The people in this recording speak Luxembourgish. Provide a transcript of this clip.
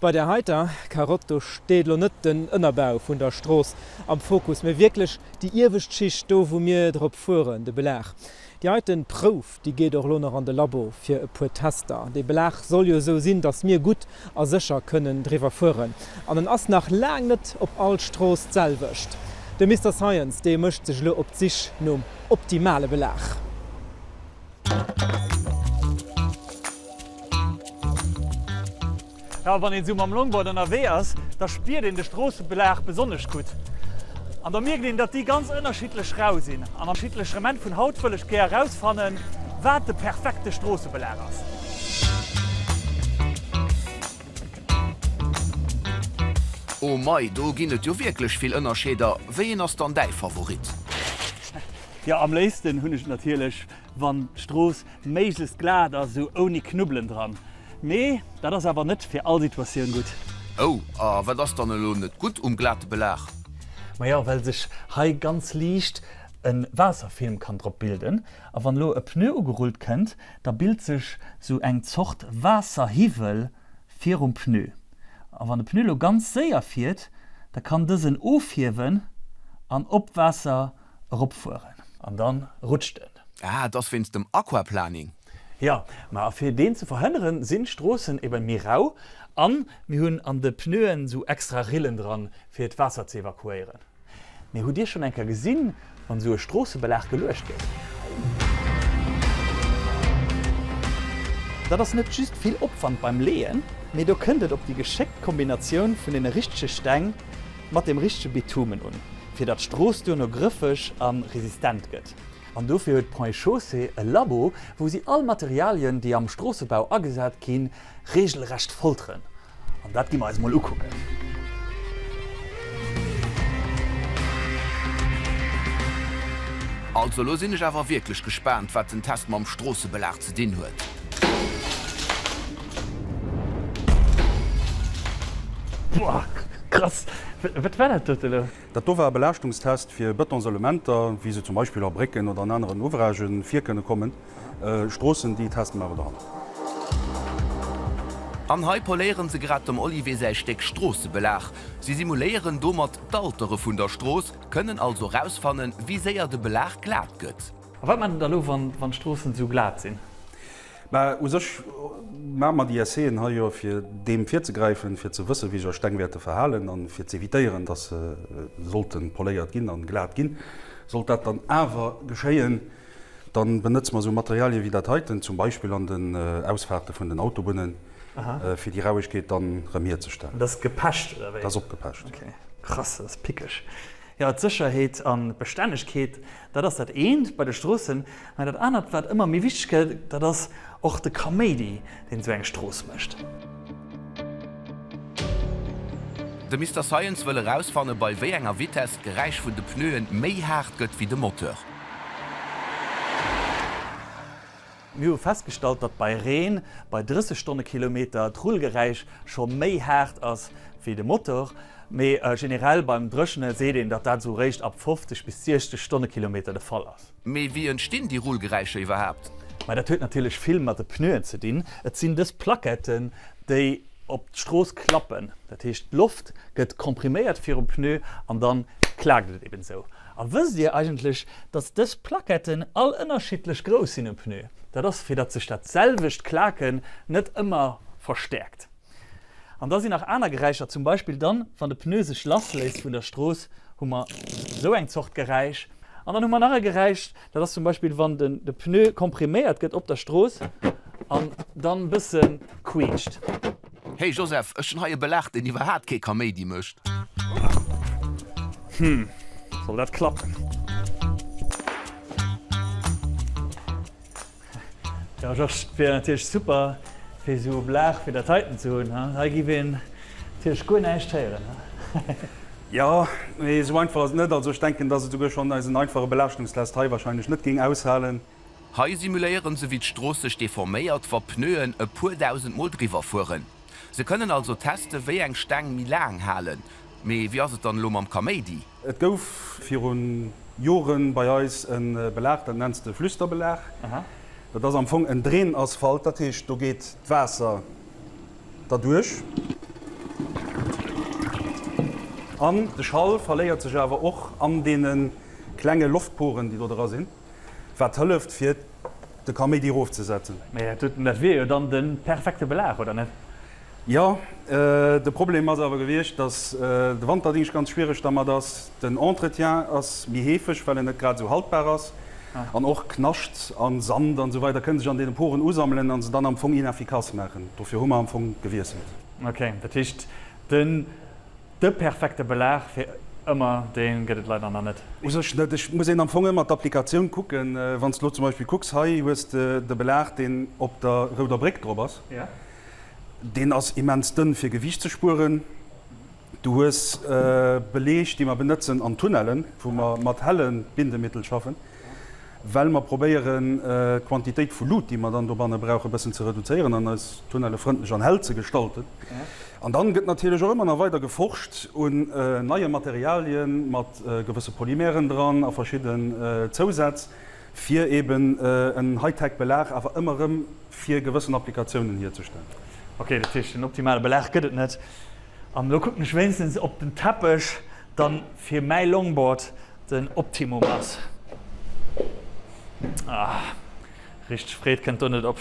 Bei där heiter Karott, do steet elo net den Ënnerbau vun der Strooss am Fokus, mee wierklech déi iewescht Schicht, do wou mir drop fueren, de Belag. Déi heiten Prouf, déi geet och elo nach an de Labo fir e puer Tester. Dee Belag soll jo esou sinn, datt mir gutt a sécher kënnen driwwer fueren. An en ass nach laang net op all Strooss d'selwecht. De Mister Science, dee mécht sech elo op d'Sich nom optimale Belag. Jo, wann een esou mam Longboard ënnerwee ass, da spiert een de Stroossebelag besonnesch gutt. An da mierkt een, datt déi ganz ënnerschiddlech rau sinn. An am Experiment vun haut wëll ech gär erausfannen, wat de perfekte Stroossebelag ass. Oh mei, do ginn et jo wierklech vill Ënnerscheeder. Wéi een ass dann däi Favorit? Jo, am léifsten hunn ech et natierlech, wann d'Strooss méiglechst glat ass, esou ouni Knubbelen dran. Mee dat ass awer net fir all Situatioun gutt. Oh, a wat ass dann elo net gutt um glate Belag? Majo, well sech hei ganz liicht e Waasserfilm kann drop bilden. A wann elo e Pneu ugerullt kënnt, da bilt sech sou eng Zort Waasserhiwwel virum Pneu. A wann de Pneu elo ganz séier fiert, da kann dësen ofhiewen an op d'Waasser eropfueren. An dann rutscht en. Ah, et ass wéinst dem Aquaplaning. Jo, ma a fir deen ze verhënneren, sinn d'Stroossen eben méi rau an mir hunn an de Pneuen sou extra Rillen dran, fir d'Waasser ze evakuéieren. Mee hutt Dir schonn eng Kéier gesinn, wann esou e Stroossebelag geluecht gëtt? Dat ass net just vill Opwand beim Leeën, mee do kënnt et op déi geschéckt Kombinatioun vun deene richtege Steng mat dem richtege Bitumen un, fir datt d'Strooss duerno grëffeg a resistent gëtt. An dofir huet Ponts et Chaussées e Labo, wou si all Materialien, déi am Stroossebau agesat ginn, regelrecht folteren. An dat gi mer eis mol ukucken. Also lo sinn ech awer wierklech gespaant wat den Test mam Stroossebelag ze dinn huet. Boah, krass! Wat war dat dote lo? Dat do war e Belaaschtungstest fir Bëtonselementer, wéi se zum Beispill a Brécken oder an aneren Ouvragen vir kënne kommen. Stroossen, déi teste mer awer dohannen. An hei poléieren se grad dem Olivier säi Stéck Stroossebelag. Si simuléieren domat d'Altere vun der Strooss, kënnen also rausfannen, wéi séier de Belag glat gëtt. A wat maacht der da elo, wann d'Stroossen esou glat sinn? Mä u sech maache mer déi Essaiën hei jo, fir deem virzegräifen, fir ze wëssen, wéi sech eis Steng wäerte verhalen a fir z'evitéieren, dass se sollte poléiert ginn a glat ginn. Sollt dat dann awer geschéien, da benëtze mer esou Materialie wéi dat heiten, zum Beispill an den Ausfahrte vun den Autobunnen, fir déi Rauegkeet dann erëm hierzestellen. Dat ass gepecht, oder wéi? Dat ass opgepecht. Okay, krass, dat ass pickeg. Jo, d'Sécherheet an d'Bestännegkeet, dat ass dat eent bei de Stroossen. Mä dat anert, wat ëmmer méi wichteg gëtt, dat ass och de Kaméidi, deen esou eng Strooss mécht. De Mister Science wëll erausfanne bei wéi enger Vitess d'Geräisch vun de Pneuen méi haart gëtt wéi de Moteur. Mir hu festgestallt, datt bei Reen bei 30 Stonnekilometer d'Rullgeräisch scho méi haart ass wéi de Motor, mee generell beim Dréchene seet een, datt dat esou réischt ab 50 bis 60 Stonnekilometer de Fall ass. Mee wéi entstinn déi Rullgeräischer iwwerhaapt? Mä dat huet natierlech vill mat de Pneuen ze dinn. Et sinn dës Plaquetten, déi op d'Strooss klappen. Dat heescht, d'Loft gëtt kompriméiert virum Pneu an dann klaakt et eben esou. A wësst Dir eigentlech, dass dës Plaquetten all ënnerschiddlech grouss sinn um Pneu? Dat ass fir datt sech dat selwecht Klaken net ëmmer verstäerkt. An da sinn nach aner Geräischer, zum Beispill dann, wann de Pneu sech lassléisst vun der Strooss, hu mer esou eng Zort Geräisch. An dann hu mer nach e Geräisch, dat ass zum Beispill wann den de Pneu kompriméiert gëtt op der Strooss an dann bësse quietscht. Hey Joseph, ech hun hei e Belag deen iwwerhaat kee Kaméidi mecht. Hm, soll dat klappen? Jo Georges, et wier natierlech super fir esou e Belag wéi dat heiten ze hunn, ha? Hei giff een natierlech guer näischt héieren, ha? Jo, mee esou einfach ass et net. Also ech denken, dass et esouguer schonn eisen einfache Belaaschtungstest hei wahrscheinlech net géing aushalen. Hei simuléieren se wéi d'Strooss sech deforméiert, wa Pneuen e puer dausendmol driwwer fueren. Se kënnen also teste wéi eng Steng méi laang halen. Mee wéi ass et dann elo mam Kaméidi? Et gouf viru Joren bei eis e Belag, dat nenns de Flüsterbelag. Dat ass am Fong en Dreenasphalt, dat heescht do geet d'Waasser. derduerch. An de Schall verléiert sech awer och an deene klenge Loftporen, déi do dra sinn, wat hëlleft fir de Kaméidi erofzesetzen. Mee dat wier jo dann de perfekte Belag, oder net? Jo, de Problem ass awer gewiescht, dass de Wanterdingscht ganz schwiereg dermat ass. Den Entretien ass méi heefeg, well en net grad esou haltbar ass. An och Knascht an Sand an esou weider kënne sech an deene Poren usammelen an se dann am Fong ineffikass maachen. Dofir hu mer am Fong gewiesselt. Ok, dat heescht den de perfekte Belag fir ëmmer, dee gëtt et leider nach net. U sech net. Ech muss een am Fong ëmmer d'Applikatioun kucken. Wann s de elo zum Beispill kucks, hei hues de de Belag, deen op der Rouder Bréck drop ass. Deen ass immens dënn fir Gewiicht ze spueren. Du hues Beleeg déi mer benëtzen an Tunnellen, wou mer mat helle Bindemittel schaffen, well mer probéieren d'Quantitéit vu Lut déi mer dann dobanne brauchen e bëssen ze reduzéieren an eis Tunnelle frëndlech an hell ze gestalten. An dann gëtt natierlech och ëmmer nach weider geforscht un neie Materialien mat gewësse Polymeren dran a verschidden Zousätz, fir eben en High-Tech Belag awer ëmmer erëm fir gewëssen Applikatiounen hierzestellen. Ok, dat heescht den optimale Belag gëtt et net. An elo kucken ech wéinstens ob den Teppech dann fir mäi Longboard den Optimum ass. Ah, richteg Freed kënnt do net op.